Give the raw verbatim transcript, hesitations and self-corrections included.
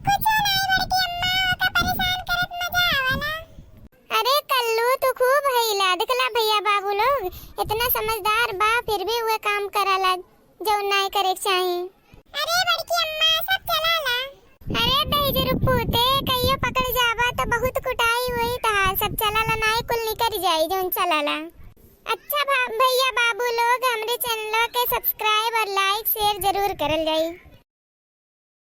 कुछ नहीं बड़की अम्मा, ओका परेशान करत मजा आवेला। अरे कल्लू, तू खूब हइला, देखला भैया बाबू लोग इतना समझदार बा, फिर भी उहे काम करला जौन नाय करे के चाही। अरे बड़की अम्मा, सब चलाला। अरे दहिजरू पूते, कहियो पकड़ जाबा तो बहुत कुटाई हुई तहार, सब चलाला, नाय कुल निकल जाई जौन चलाला। अच्छा भा-, भैया बाबू लोग, हमरे चैनल के सब्सक्राइब और लाइक शेयर जरूर करल जाई।